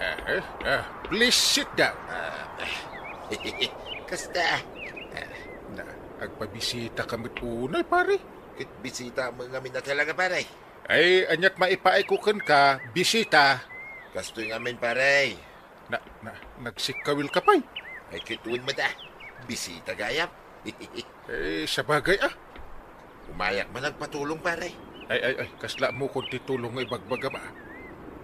Ah, eh, ah, please sit down. Ah, kasta. Ah. Na, agpabisitaka met unay, pare. Ket bisita met ngamin a talaga, pare. Ay, aniat maipaayko kenka, bisita? Kastoy ngamin, pare. Na, na, nagsikkawilka pay? Ay, ket wen met a. Bisita gayam. Eh, sabagay, ah. Umayak man agpatulong, pare. Ay, ay, ay, kasla ammokon ti tulong nga ibagbagam, ah.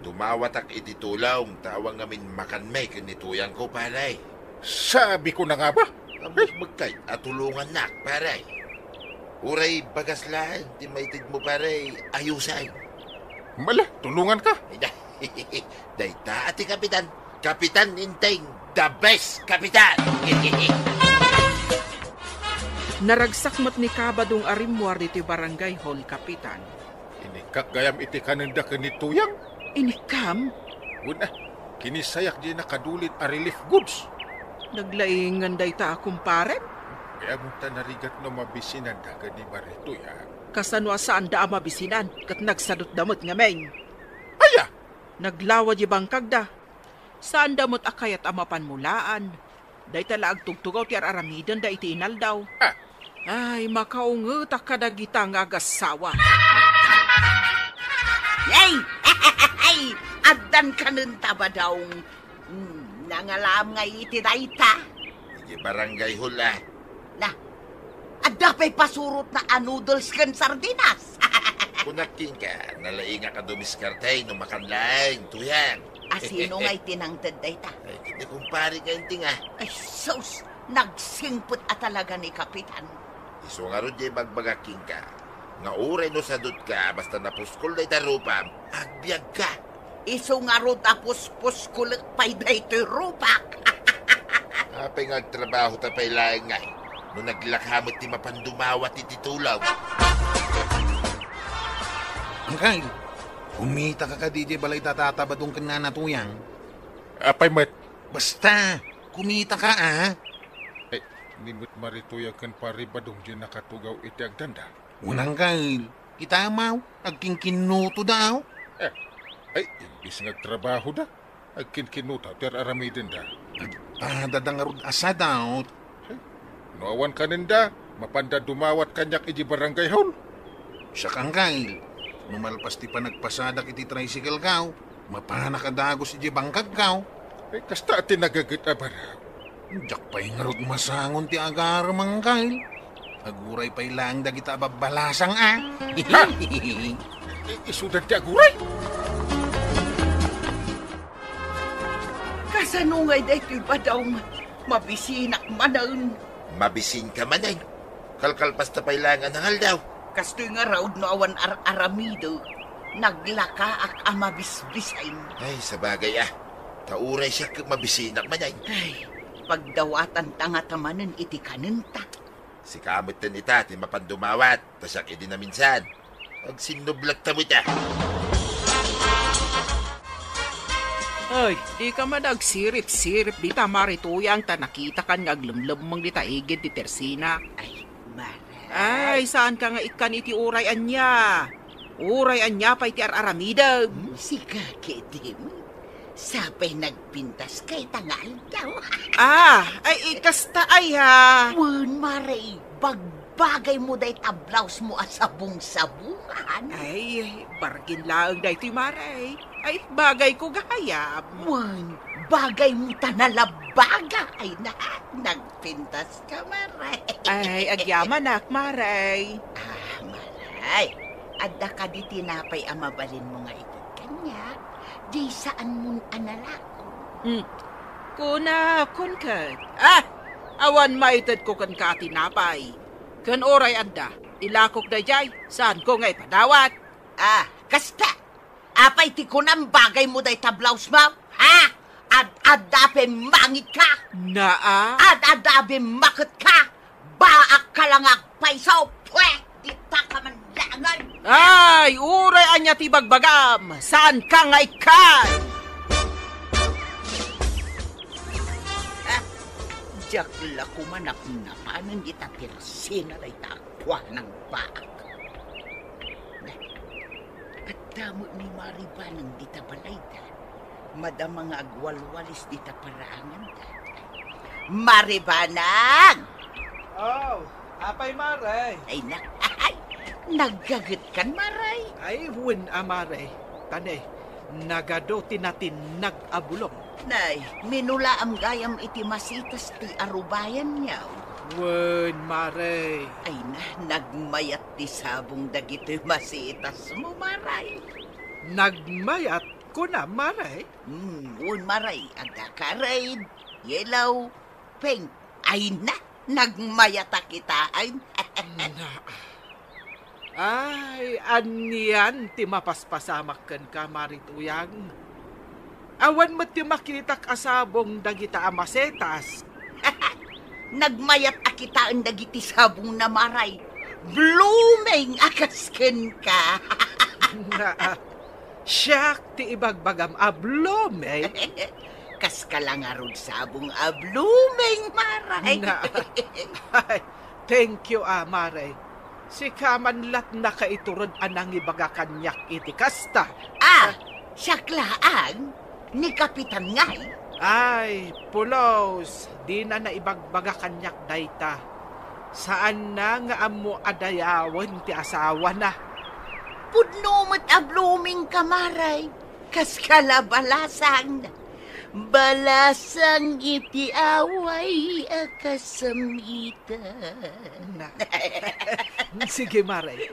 Dumawatak iti tulong, ta awan ngamin makanmi ken ni Tuyangko, pare. Sabiko na nga ba? Ay. Ammok met kay a tulongannak, pare. Uray bagas laeng ti maitedmo, pare, ayusen. Mala, tulonganka. Dayta a ti kapitan. Kapitan Enteng, the best kapitan! Naragsak met ni Kabadong a rimmuar ditoy barangay hall, Kapitan. Inikkak gayam iti kanenda ken ni Tuyang. Inikkam? Wen, ah, kinisayak diay nakadulin a relief goods. Naglaingen dayta a kumparem? Kaya munta narigat no mabisinanda ken ni Mare Tuyang. Kasano a saanda a mabisinan ket nagsadutda met ngamin? Aya! Naglawa diay bangkagda. Saanda met a kayat a mapanmulaan. Dayta la agtugtugaw ti ar-aramidenda iti inaldaw. Ah. Ay, makaungetak kadagita nga agassawa. Yay! Addan kanen ta, Badong. Hmm, nangalaam nga iti dayta. Iti barangay hall, ah. Na, adda pay pasurotna a noodles ken sardinas. Kunak kenka, nalaingak a dumiskarte no makan laeng, Tuyang. A sino ngay ti nangted dayta? Ay, ket ni kumpare nga Enteng, ah. Ay, sus! Nagsingpet a talaga ni Kapitan. Isu ngarud diay ibagbagak kenka, nga uray no sadutka, basta napuskol dayta rupam, agbiagka. Isu ngarud a puspuskol pay daytoy rupak. Apay nga agtrabahota pay laeng ngay, no naglaka met ti mapan dumawat iti tulong? Angkay, kumitaka kadi idiay balay da Tata Badong ken Nana Tuyang? Apay met? Basta, kumitaka, a. Ay, ni met Mari Tuyang ken Pari Badong diay nakatugaw iti agdanda. Unang kail, kita maw, agkinkinnuto daw. Eh, ay, imbis nga agtrabaho da, agkinkinnuto ti ar-aramidenda. Agpada da ngarud a sadaw. Ay, no awan kanenda, mapanda dumawat kaniak iti barangay hall. Siak, anggail, no malpas ti panagpasadak iti tricycle kaw, mapanak a dagus iti bangkag kaw. Ay, kasta ti nagaget a baro. Diak pay ngarud masangon ti agarem, anggail. Aguray pay laeng dagita a babbalasang, a. Ha? I-, isudan ti aguray? Kasano ngay daytoy, Badong? Mabisinak manen. Mabisinka manen? Kalkalpasta pay laeng a nangaldaw. Kastoy ngarud no awan ar-aramidek, naglakaak a mabisbisen. Ay, sabagay a. Ta uray siak ket mabisinak manen. Ay, pagdawatanta ngata manen iti kanenta. Sika metten ita ti mapan dumawat, ta siak idi naminsan. Agsinnublakta met a. Ay, dika man agsirip-sirip dita, Mari Tuyang, ta nakitakan nga aglemlemmeng dita igid ti tersina. Ay, Mari. Ay, saanka nga ikkan iti uray ania. Uray ania pay ti ar-aramidem. Hmm, sika ketdi. Sapay nagpintaska ita nga aldaw. Ah, ay, ikasta ay, ha? Wen, Mari, bagbagaymo dayta blousemo a sabong-sabongan. Ay, bargain laeng daytoy, Mari. Ay, bagayko gayam. Wen, bagaymo ta nalabaga. Ay, na, nagpintaska, Mari. Ay, agyamanak, Mari. Ah, Mari. Adda kadi tinapay a mabalinmo nga ited kaniak? Diay saanmon a nalako. Hmm. Kunakon ket. Ah! Awan maitedko kenka a tinapay. Ken uray adda, ilakok daydiay, saanko nga ipadawat. Ah, kasta! Apay ti kunam bagaymo dayta blousemo? Ha? Ad-adda a pimmangitka? Naa? Ad-adda a bimmaketka? Baak ka la nga agpayso, pwe! Dita ka man laengen! Ay, uray ania ti bagbagam, saanka nga ikkan! Ah, diak la koma napnapanen dita tersina dayta a kuanang baak. Adda met ni Mari Banang dita balayda. Madama nga agwalwalis dita paraanganda. Mari Banang! Oh, apay, Mari? Ay, na, ay, naggagetkan, Mari. Ay, wen a, Mari. Tane, nagadu ti natinnag a bulong. Nay, minulaam gayam iti masitas ti arubayan, yaw. Wen, Mari. Ay na, nagmayat ti sabong dagiti masitasmo, Mari. Nagmayat, kuna, Mari? Hmm, wen, Mari, adda ka red, yellow, pink. Ay na, nagmayat a kitaen. Na. Ay, anian ti mapaspasamak kenka, Mari Tuyang? Awan met ti makitak a sabong dagita a masetas. Nagmayat a kitaen dagiti sabongna, Mari. Blooming a kas kenka. Na, siak ti ibagbagam a blooming. Kaska la ngarud sabong a blooming, Mari. Na, ay, thank you, a, Mari. Sika man lat nakaitured a nangibaga kaniak iti kasta. Ah, siak laeng, ni Kapitan ngay? Ay, pulos, dina naibagbaga kaniak dayta. Saanna nga ammo a dayawen ti asawana. Pudno met a blooming ka, Mari. Kaska la balasang. Balasang iti away a kasamitan. Na. Sige, Mari.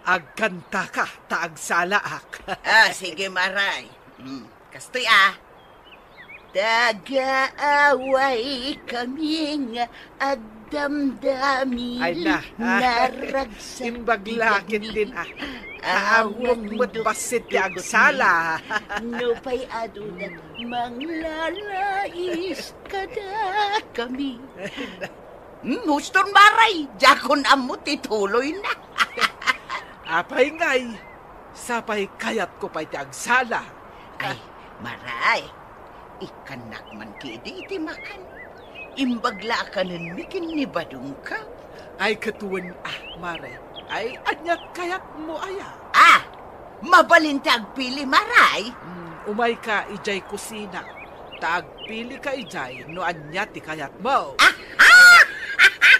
Agkantaka ta agsalaak. Ah, sige, Mari. Mm, kastoy, ah. Taga-away kami nga agdamdamil. Ay na. Naragsak. Imbag lakit din, ah. Ammok met bassit ti agsala. No pay aduna manglalais kada kami. Hmm, huston, Mari, diakon ammo ti tuloyna. Apay ngay, sapay kayatko pay ti agsala. Ay, Mari, Ikkannak man ketdi iti makan. Imbag la a kanenmi ken ni Badongko. Ay, ket wen, ah, Mare. Ay, aniat kayatmo aya? Ah! Mabalin ti agpili, Mare. Hmm, umayka idiay kusina. Ta agpilika idiay no ania ti kayatmo. Ah!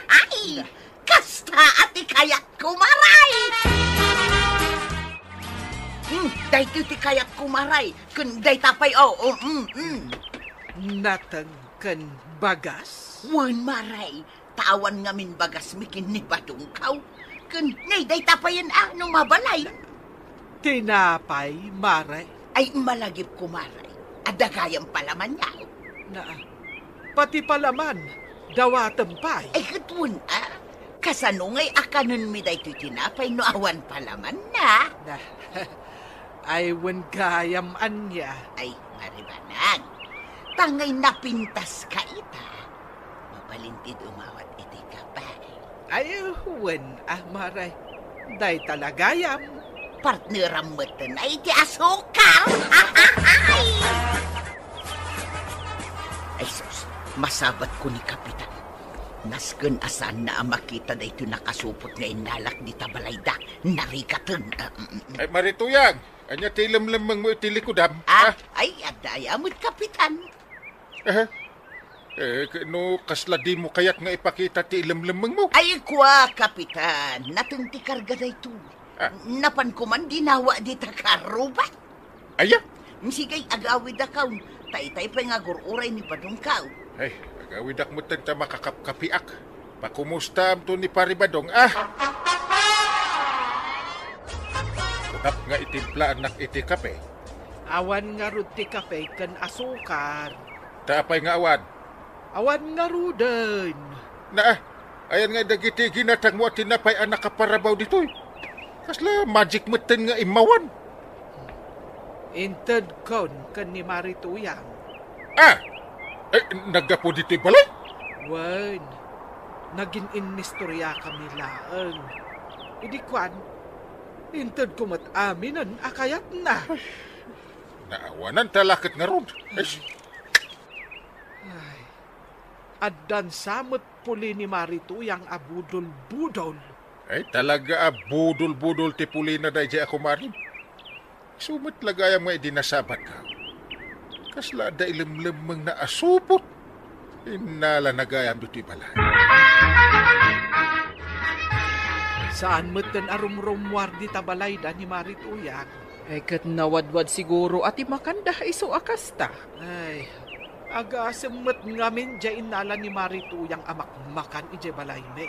Ay! Kasta a ti kayatko, Mare! Hmm, daytoy ti kayatko, Mare. Ken dayta pay, oh, oh, mm, mm. Nateng ken bagas? Wen, Mare. Ta awan ngamin bagasmi ken ni Badongko. Ken nay dayta payen a no mabalin. Tinapay, Mare? Ay, malagipko, Mare. Adda gayam palamanyo. Na, pati palaman, dawatem pay. Ay, ket wen, ah. Kasano ngay a kanenmi daytoy tinapay no awan palamanna? Na, ay, wen gayam ania. Ay, maribanag. Ta ngay napintaska ita. Mabalin ti dumawat iti kape. Ay, wen, ah, Mare. Dayta la gayam. Partneram metten ay iti asukar. Ay, sus, masabatko ni Kapitan. Nasken a saanna a makita daytoy nakasupot nga innalak dita balayda. Narikateng. Ah, mm, mm. Ay, Mare Tuyang, ania ti lemlemmengmo iti likudam? Ah, ah? Ay, adda aya met, Kapitan. Aha. Eh, k-, no kasla dimo kayat nga ipakita ti ilemlemmengmo? Ay, kua, Kapitan, nateng ti karga daytoy. Ah. Napan koman dinawa dita karruba. Aya? Sige, agawidakon. Ta itay pay nga agur-uray ni Badongko. Ay, agawidak metten ta makakapkapiak. Pakumustaamto ni Pari Badong, ah? Kunap nga itimplaannak iti kape. Awan ngarud ti kape ken asukar. Ta apay nga awan? Awan ngaruden. Naa, ayan nga dagiti ginatangmo a tinapay a nakaparabaw ditoy? Kasla magic metten nga immawan. Intedkon ken ni Mari Tuyang. Ah! Eh, naggapu ditoy balay? Wen, nagin-innistoriakami laeng. Idi kuan, intedko met aminen a kayatna. Naawanan ta la ket ngarud. Ay. Ay, addan sa met puli ni Mari Tuyang a budol-budol. Ay, talaga a budol-budol ti pulina daydiay a kumarim. Isu met la gayam nga idi nasabatka. Kasla adda ilemlemmengna a supot. Innalana gayam ditoy balay. Saan metten a rumrummuar dita balayda ni Mari Tuyang. Ay, ket nawadwad siguro a ti makanda isu a kasta. Ay, agasem met ngamin diay innala ni Mari Tuyang a makmakan idiay balaymi.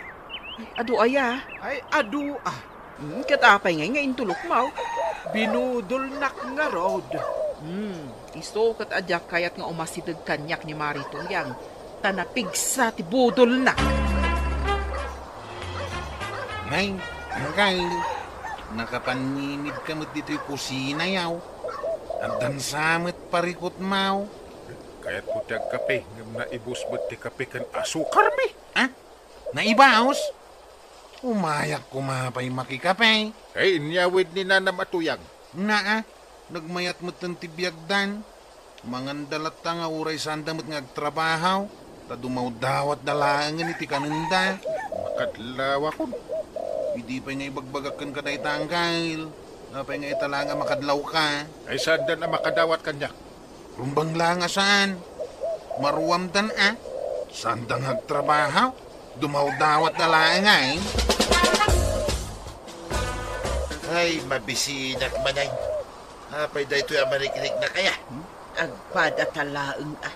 Ay, adu aya? Ay, adu a. Hmm, ket apay ngay nga intulokmo? Binudolnak ngarud. Hmm, isu ket a diak kayat nga umasideg kaniak ni Mari Tuyang, ta napigsa ti budolna. Nay, Angkel, nakapanmimidka met ditoy kusina, yaw. Addan sa met parikutmaw. Kayatko ti agkape, ngem naibus met ti kape ken asukarmi. Ah? Naibus? Umayak koma pay makikape. Ay, inyawid ni Nanam a Tuyang. Naa, nagmayat metten ti biagdan. Manganda latta nga uray saanda met nga agtrabaho, ta dumawdawatda laengen iti kanenda. Makadlawakon. Idi pay nga ibagbagak kenka dayta, Angkel, apay nga ita laeng a makadlawka? Ay, saandan a makadawat kaniak. Rumbeng laeng a saan. Maruamdan a. Saanda nga agtrabaho. Dumawdawatda laeng ay. Ay, mabisinak man ay. Apay daytoy a mariknaknak aya? Hmm? Agpadata laeng a.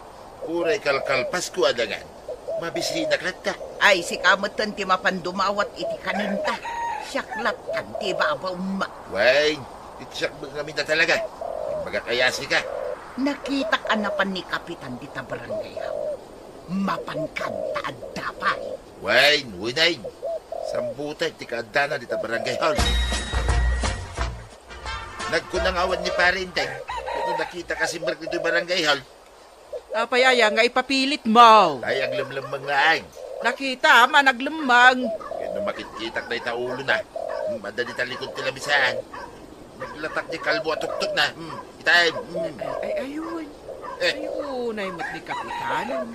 Uray kalkalpasko a dangan. Mabisinak latta. Ay, sika metten ti mapan dumawat iti kanenta. Siak lattan ti ibabawmak. Wen, iti siak met ngamin a talaga. Imbagak aya sika? Nakitak a napan ni Kapitan dita barangay hall. Mapankan ta adda pay. Wen, wen ay. Sambutek ti kaaddana dita barangay hall. Nagkuna nga awan ni Pare Enteng, no nakitaka simrek ditoy barangay hall. Apay aya nga ipapilitmo? Ay, aglemlemmeng laeng. Nakita, man, aglemeng. Ket no makitkitak dayta ulona, hmm, adda dita likod ti lamisaan. Naglatak ti kalbo a tuktok na. Hmm, itan. Hmm. Ay, ay, ayun. Eh. Ay, unay met ni Kapitan.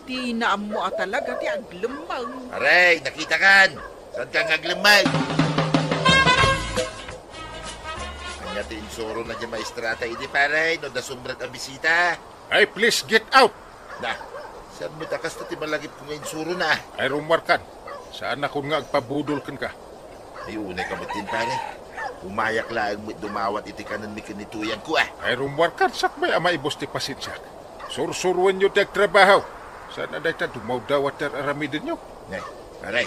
Dina ammo a talaga ti aglemmeng. Aray, nakitakan. Saanka nga aglemmeng? Ania ti insurona diay maestrata idi, pare, no adda sumrek a bisita? Ay, please get out! Na, saan met a kasta ti malagipko nga insurona? Ay, rummuarkan. Saanakon nga agpabudol kenka. Ay, unayka met din, pare. Umayak laeng met dumawat iti kanenmi ken ni tuyangko, a. Ay, rummuarkan, sakbay a maibus ti pasensiak. Sursuruenyo ti agtrabaho. Saan a dayta dumawdawat ti ar-aramidenyo? Ne, pare,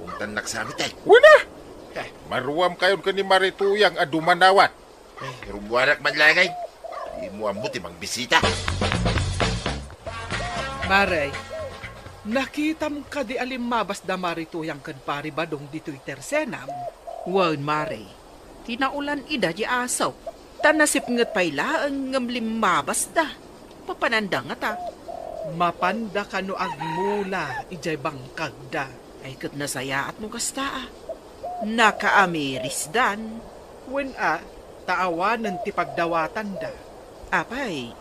ungtannak sa met, ay. Wen a! Eh. Maruamkayon ken ni Mare Tuyang a dumanawat. Eh, rummuarak man laeng, ay. Dimo ammo ti mangbisita. Mare, nakitam kadi a limmabasda Mare Tuyang ken Pare Badong ditoy tersenam? Wen, Mare. Ti naulan ida diay asawko. Ta nasipnget pay laeng ngem limmabasda. Papananda ngata. Mapanda kano agmula idiay bangkagda? Ay, ket nasayaat no kasta, a. Nakaamirisdan. Wen a, ta awanen ti pagdawatanda. Apay,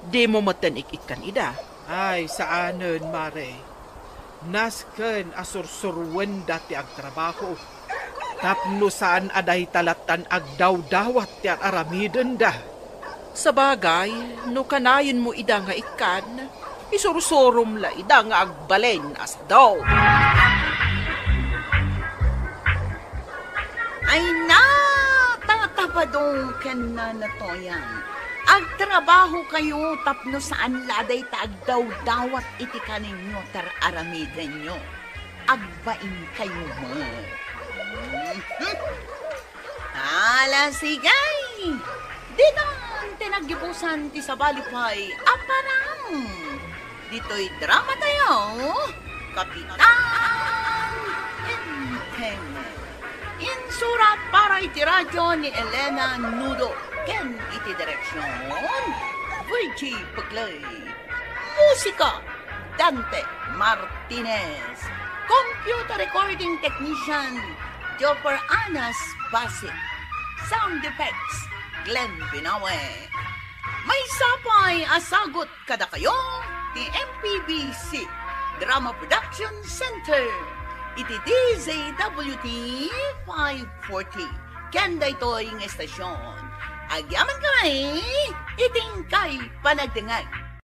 dimo metten ik-ikkan ida? Ay, saanen, Mare. Nasken a sursuruenda ti agtrabaho. Tapno saan a dayta lattan agdawdawat ti ar-aramidenda. Sabagay, no kanayenmo ida nga ikkan, isursurom la ida nga agbalin a sadaw. Ay, na! Tata Badong ken Nana Tuyang, agtrabahokayo tapno saan la a dayta agdawdawat iti kanenyo ti ar-aramidenyo. Agbainkayo met. Mhm. Ala, sige! Ditan ti naggibusan ti sabali pay a param. Ditoy dramatayo, Kapitan Entertainment. Insurat para iti radio ni Elena Nudo ken iti direksyon, Virgie Paglae. Musika, Dante Martinez. Computer recording technician, Jopper Anas Basit. Sound effects, Glenn Binawe. Maysa pay a sagut kadakayo ti M P B C Drama Production Center iti D Z W T five forty. Ken daytoy nga estasyon, agyamankami iti inkay panagdengngeg.